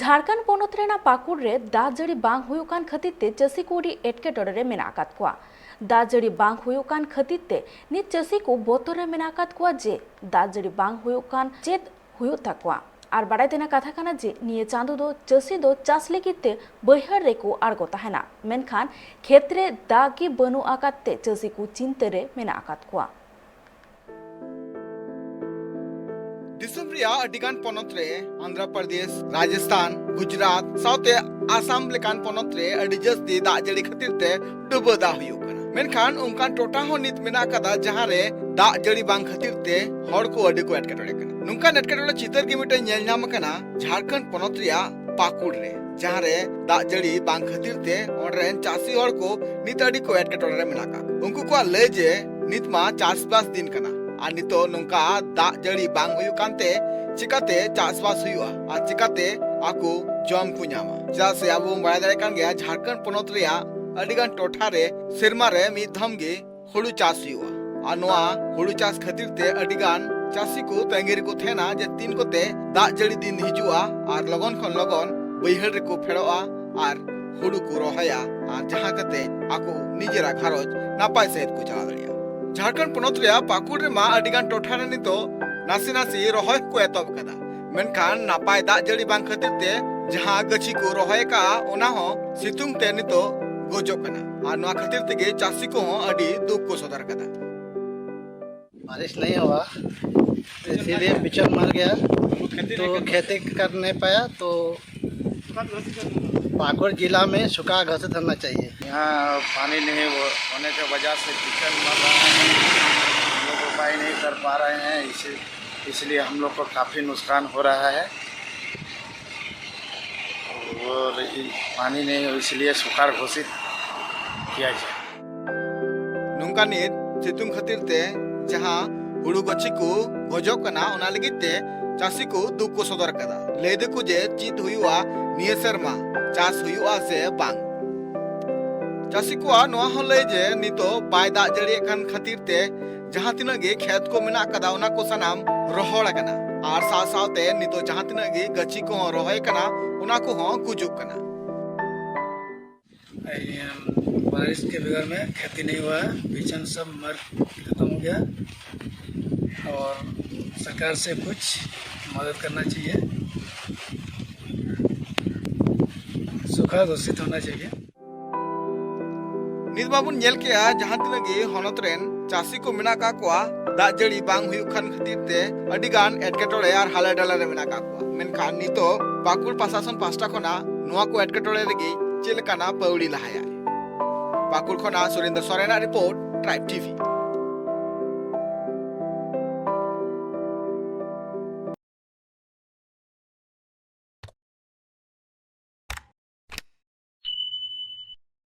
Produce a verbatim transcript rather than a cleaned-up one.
ᱡᱷᱟᱲᱠᱷᱚᱸᱰ ᱯᱚᱱᱚᱛ ᱨᱮᱱᱟᱜ ᱯᱟᱹᱠᱩᱲ ᱨᱮ ᱫᱟᱜ ᱡᱟᱹᱲᱤ ᱵᱟᱝ ᱦᱩᱭᱩᱜ ᱠᱟᱱ ᱠᱷᱟᱹᱛᱤᱨ ᱛᱮ ᱪᱟᱹᱥᱤ ᱠᱚ ᱟᱹᱰᱤ ᱮᱴᱠᱮᱴᱚᱬᱮ ᱨᱮ ᱢᱮᱱᱟᱜ ᱟᱠᱟᱫ ᱠᱚᱣᱟ᱾ ᱫᱟᱜ ᱡᱟᱹᱲᱤ ᱵᱟᱝ ᱦᱩᱭᱩᱜ ᱠᱟᱱ ᱠᱷᱟᱹᱛᱤᱨ ᱛᱮ ᱱᱤᱛ ᱪᱟᱹᱥᱤ ᱠᱚ ᱵᱚᱛᱚᱨ ᱨᱮ ᱢᱮᱱᱟᱜ ᱟᱠᱟᱫ ᱠᱚᱣᱟ ᱡᱮ ᱫᱟᱜ ᱡᱟᱹᱲᱤ ᱵᱟᱝ ᱦᱩᱭᱩᱜ ᱠᱟᱱ ᱪᱮᱫ ᱦᱩᱭᱩᱜ ᱛᱟᱠᱚᱣᱟ᱾ ᱟᱨ ᱵᱟᱲᱟᱭ ᱛᱮᱱᱟᱜ ᱠᱟᱛᱷᱟ ᱠᱟᱱᱟ ᱡᱮ ᱱᱤᱭᱟᱹ ᱪᱟᱸᱫᱚ ᱫᱚ ᱪᱟᱹᱥᱤ ᱫᱚ ᱪᱟᱥ ᱞᱟᱹᱜᱤᱫ ᱛᱮ ᱵᱟᱹᱭᱦᱟᱹᱲ ᱨᱮᱠᱚ ᱟᱬᱜᱚ ᱛᱟᱦᱮᱱᱟ, ᱢᱮᱱᱠᱷᱟᱱ ᱠᱷᱮᱛ ᱨᱮ ᱫᱟᱜ ᱜᱮ ᱵᱟᱹᱱᱩᱜ ᱟᱠᱟᱫ ᱛᱮ ᱪᱟᱹᱥᱤ ᱠᱚ ᱪᱤᱱᱛᱟᱹ ᱨᱮ ᱢᱮᱱᱟᱜ ᱟᱠᱟᱫ ᱠᱚᱣᱟ᱾ ᱫᱤᱥᱚᱢ ᱨᱮᱭᱟᱜ ᱟᱹᱰᱤᱜᱟᱱ ᱯᱚᱱᱚᱛ ᱨᱮ, ᱟᱱᱫᱷᱨᱚ ᱯᱨᱚᱫᱮᱥ, ᱨᱟᱡᱚᱥᱛᱷᱟᱱ, ᱜᱩᱡᱽᱨᱟᱴ ᱥᱟᱶᱛᱮ ᱟᱥᱟᱢ ᱞᱮᱠᱟᱱ ᱯᱚᱱᱚᱛ ᱨᱮ ᱟᱹᱰᱤ ᱡᱟᱹᱥᱛᱤ ᱫᱟᱜ ᱡᱟᱹᱲᱤ ᱠᱷᱟᱹᱛᱤᱨ ᱛᱮ ᱰᱩᱵᱟᱹ ᱫᱟᱜ ᱦᱩᱭᱩᱜ ᱠᱟᱱᱟ᱾ ᱢᱮᱱᱠᱷᱟᱱ ᱚᱱᱠᱟᱱ ᱴᱚᱴᱷᱟ ᱦᱚᱸ ᱱᱤᱛ ᱢᱮᱱᱟᱜ ᱟᱠᱟᱫᱟ, ᱡᱟᱦᱟᱸ ᱨᱮ ᱫᱟᱜ ᱡᱟᱹᱲᱤ ᱵᱟᱝ ᱠᱷᱟᱹᱛᱤᱨ ᱛᱮ ᱦᱚᱲ ᱠᱚ ᱟᱹᱰᱤ ᱠᱚ ᱮᱴᱠᱮᱴᱚᱬᱮ ᱠᱟᱱᱟ᱾ ᱱᱚᱝᱠᱟᱱ ᱮᱴᱠᱮᱴᱚᱬᱮ ᱪᱤᱛᱟᱹᱨ ᱜᱮ ᱢᱤᱫᱴᱮᱱ ᱧᱮᱞ ᱧᱟᱢ ᱟᱠᱟᱱᱟ ᱡᱷᱟᱲᱠᱷᱚᱸᱰ ᱯᱚᱱᱚᱛ ᱨᱮᱭᱟᱜ ᱯᱟᱹᱠᱩᱲ ᱨᱮ, ᱡᱟᱦᱟᱸ ᱨᱮ ᱫᱟᱜ ᱡᱟᱹᱲᱤ ᱵᱟᱝ ᱠᱷᱟᱹᱛᱤᱨ ᱛᱮ ᱚᱸᱰᱮ ᱨᱮᱱ ᱪᱟᱹᱥᱤ ᱦᱚᱲ ᱠᱚ ᱱᱤᱛ ᱟᱹᱰᱤ ᱠᱚ ᱮᱴᱠᱮᱴᱚᱬᱮ ᱨᱮ ᱢᱮᱱᱟᱜ ᱟᱠᱟᱫ ᱠᱚᱣᱟ᱾ ᱩᱱᱠᱩ ᱠᱚᱣᱟᱜ ᱞᱟᱹᱭ ᱡᱮ ᱱᱤᱛ ᱢᱟ ᱪᱟᱥᱵᱟᱥ ᱫᱤᱱ ᱠᱟᱱᱟ, ᱟᱨ ᱱᱤᱛᱚᱜ ᱱᱚᱝᱠᱟ ᱫᱟᱜ ᱡᱟᱹᱲᱤ ᱵᱟᱝ ᱦᱩᱭᱩᱜ ᱠᱟᱱᱛᱮ ᱪᱤᱠᱟᱛᱮ ᱪᱟᱥᱵᱟᱥ ᱦᱩᱭᱩᱜᱼᱟ ᱟᱨ ᱪᱤᱠᱟᱛᱮ ᱟᱠᱚ ᱡᱚᱢ ᱠᱚ ᱧᱟᱢᱟ? ᱪᱮᱫᱟᱜ ᱥᱮ ᱟᱵᱚ ᱵᱚᱱ ᱵᱟᱲᱟᱭ ᱫᱟᱲᱮᱭᱟᱜ ᱠᱟᱱ ᱜᱮᱭᱟ, ᱡᱷᱟᱲᱠᱷᱚᱸᱰ ᱯᱚᱱᱚᱛ ᱨᱮᱭᱟᱜ ᱟᱹᱰᱤᱜᱟᱱ ᱴᱚᱴᱷᱟ ᱨᱮ ᱥᱮᱨᱢᱟ ᱨᱮ ᱢᱤᱫ ᱫᱷᱚᱢ ᱜᱮ ᱦᱩᱲᱩ ᱪᱟᱥ ᱦᱩᱭᱩᱜᱼᱟ᱾ ᱟᱨ ᱱᱚᱣᱟ ᱦᱩᱲᱩ ᱪᱟᱥ ᱠᱷᱟᱹᱛᱤᱨ ᱛᱮ ᱟᱹᱰᱤ ᱜᱟᱱ ᱪᱟᱹᱥᱤ ᱠᱚ ᱛᱟᱺᱜᱤ ᱨᱮᱠᱚ ᱛᱟᱦᱮᱱᱟ ᱡᱮ ᱛᱤᱱ ᱠᱚᱛᱮ ᱫᱟᱜ ᱡᱟᱹᱲᱤ ᱫᱤᱱ ᱦᱤᱡᱩᱜᱼᱟ ᱟᱨ ᱞᱚᱜᱚᱱ ᱠᱷᱚᱱ ᱞᱚᱜᱚᱱ ᱵᱟᱹᱭᱦᱟᱹᱲ ᱨᱮᱠᱚ ᱯᱷᱮᱰᱚᱜᱼᱟ ᱟᱨ ᱦᱩᱲᱩ ᱠᱚ ᱨᱚᱦᱚᱭᱟ, ᱟᱨ ᱡᱟᱦᱟᱸ ᱠᱟᱛᱮ ᱟᱠᱚ ᱱᱤᱡᱮᱨᱟᱜ ᱜᱷᱟᱨᱚᱸᱡᱽ ᱱᱟᱯᱟᱭ ᱥᱟᱹᱦᱤᱡ ᱠᱚ ᱪᱟᱞᱟᱣ ᱫᱟᱲᱮᱭᱟᱜᱼᱟ᱾ ᱡᱷᱟᱲᱠᱷᱚᱸᱰ ᱯᱚᱱᱚᱛ ᱨᱮᱭᱟᱜ ᱯᱟᱹᱠᱩᱲ ᱨᱮᱢᱟ ᱟᱹᱰᱤ ᱜᱟᱱ ᱴᱚᱴᱷᱟ ᱨᱮ ᱱᱤᱛᱚᱜ ᱱᱟᱥᱮ ᱱᱟᱥᱮ ᱨᱚᱦᱚᱭ ᱠᱚ ᱮᱛᱚᱦᱚᱵ ᱟᱠᱟᱫᱟ, ᱢᱮᱱᱠᱷᱟᱱ ᱱᱟᱯᱟᱭ ᱫᱟᱜ ᱡᱟᱹᱲᱤ ᱵᱟᱝ ᱠᱷᱟᱹᱛᱤᱨ ᱛᱮ ᱡᱟᱦᱟᱸ ᱜᱟᱹᱪᱷᱤ ᱠᱚ ᱨᱚᱦᱚᱭ ᱟᱠᱟᱫᱼᱟ, ᱚᱱᱟ ᱦᱚᱸ ᱥᱤᱛᱩᱝ ᱛᱮ ᱱᱤᱛᱚᱜ ᱜᱚᱡᱚᱜ ᱠᱟᱱᱟ᱾ ᱟᱨ ᱱᱚᱣᱟ ᱠᱷᱟᱹᱛᱤᱨ ᱛᱮᱜᱮ ᱪᱟᱹᱥᱤ ᱠᱚᱦᱚᱸ ᱟᱹᱰᱤ ᱫᱩᱠ ᱠᱚ ᱥᱚᱫᱚᱨ ᱟᱠᱟᱫᱟ᱾ बारिश नहीं हुआ, इसीलिए बिचन मर गया, तो खेती कर नहीं पाया। तो पाकुड़ जिला में सूखा घोषित होना चाहिए। यहाँ पानी नहीं हो-, होने के वजह से बिचन मर रहा है, हम लोग उपाय नहीं कर पा रहे हैं, इसी इसलिए हम लोग को काफ़ी नुकसान हो रहा है। और पानी नहीं हो, इसलिए सूखा घोषित किया जाए। ᱱᱚᱝᱠᱟ ᱱᱤᱛ ᱥᱤᱛᱩᱝ ᱠᱷᱟᱹᱛᱤᱨ ᱛᱮ ᱡᱟᱦᱟᱸ ᱦᱩᱲᱩ ᱜᱟᱹᱪᱷᱤ ᱠᱚ ᱜᱚᱡᱚᱜ ᱠᱟᱱᱟ, ᱚᱱᱟ ᱞᱟᱹᱜᱤᱫ ᱛᱮ ᱪᱟᱹᱥᱤ ᱠᱚ ᱫᱩᱠ ᱠᱚ ᱥᱚᱫᱚᱨ ᱠᱟᱫᱟ᱾ ᱞᱟᱹᱭ ᱫᱟᱠᱚ ᱡᱮ ᱪᱮᱫ ᱦᱩᱭᱩᱜᱼᱟ, ᱱᱤᱭᱟᱹ ᱥᱮᱨᱢᱟ ᱪᱟᱥ ᱦᱩᱭᱩᱜᱼᱟ ᱥᱮ ᱵᱟᱝ᱾ ᱪᱟᱹᱥᱤ ᱠᱚᱣᱟᱜ ᱱᱚᱣᱟ ᱦᱚᱸ ᱞᱟᱹᱭ ᱡᱮ ᱱᱤᱛᱚᱜ ᱵᱟᱭ ᱫᱟᱜ ᱡᱟᱹᱲᱤᱭᱮᱫ ᱠᱟᱱ ᱠᱷᱟᱹᱛᱤᱨ ᱛᱮ ᱡᱟᱦᱟᱸ ᱛᱤᱱᱟᱹᱜ ᱜᱮ ᱠᱷᱮᱛ ᱠᱚ ᱢᱮᱱᱟᱜ ᱟᱠᱟᱫᱟ, ᱚᱱᱟ ᱠᱚ ᱥᱟᱱᱟᱢ ᱨᱚᱦᱚᱲ ᱟᱠᱟᱱᱟ᱾ ᱟᱨ ᱥᱟᱶ ᱥᱟᱶᱛᱮ ᱱᱤᱛᱚᱜ ᱡᱟᱦᱟᱸ ᱛᱤᱱᱟᱹᱜ ᱜᱮ ᱜᱟᱹᱪᱷᱤ ᱠᱚᱦᱚᱸ ᱨᱚᱦᱚᱭ ᱠᱟᱱᱟ, ᱚᱱᱟ ᱠᱚᱦᱚᱸ ᱜᱩᱡᱩᱜ ᱠᱟᱱᱟ᱾ बारिश के बगैर में खेती नहीं हुआ है। बीजन सब मर खत्म हो गया और सरकार से कुछ मदद करना चाहिए। सूखा घोषित होना चाहिए। ᱱᱤᱛ ᱢᱟᱵᱚᱱ ᱧᱮᱞ ᱠᱮᱜᱼᱟ, ᱡᱟᱦᱟᱸ ᱛᱤᱱᱟᱹᱜ ᱜᱮ ᱦᱚᱱᱚᱛ ᱨᱮᱱ ᱪᱟᱹᱥᱤ ᱠᱚ ᱢᱮᱱᱟᱜ ᱟᱠᱟᱫ ᱠᱚᱣᱟ, ᱫᱟᱜ ᱡᱟᱹᱲᱤ ᱵᱟᱝ ᱦᱩᱭᱩᱜ ᱠᱟᱱ ᱠᱷᱟᱹᱛᱤᱨ ᱛᱮ ᱟᱹᱰᱤ ᱜᱟᱱ ᱮᱴᱠᱮᱴᱚᱬᱮ ᱟᱨ ᱦᱟᱞᱮ ᱰᱟᱞᱮ ᱨᱮ ᱢᱮᱱᱟᱜ ᱟᱠᱟᱫ ᱠᱚᱣᱟ᱾ ᱢᱮᱱᱠᱷᱟᱱ ᱱᱤᱛᱚᱜ ᱯᱟᱹᱠᱩᱲ ᱯᱨᱚᱥᱟᱥᱚᱱ ᱯᱟᱦᱴᱟ ᱠᱷᱚᱱᱟᱜ ᱱᱚᱣᱟ ᱠᱚ ᱮᱴᱠᱮᱴᱚᱬᱮ ᱨᱮᱜᱮ ᱪᱮᱫ ᱞᱮᱠᱟᱱᱟᱜ ᱯᱟᱹᱣᱲᱤ ᱞᱟᱦᱟᱭᱟ? ᱯᱟᱹᱠᱩᱲ ᱠᱷᱚᱱᱟᱜ ᱥᱩᱨᱮᱱᱫᱨᱚ ᱥᱚᱨᱮᱱᱟᱜ ᱨᱤᱯᱳᱨᱴ, ᱴᱨᱟᱭᱤᱵᱽ ᱴᱤᱵᱷᱤ᱾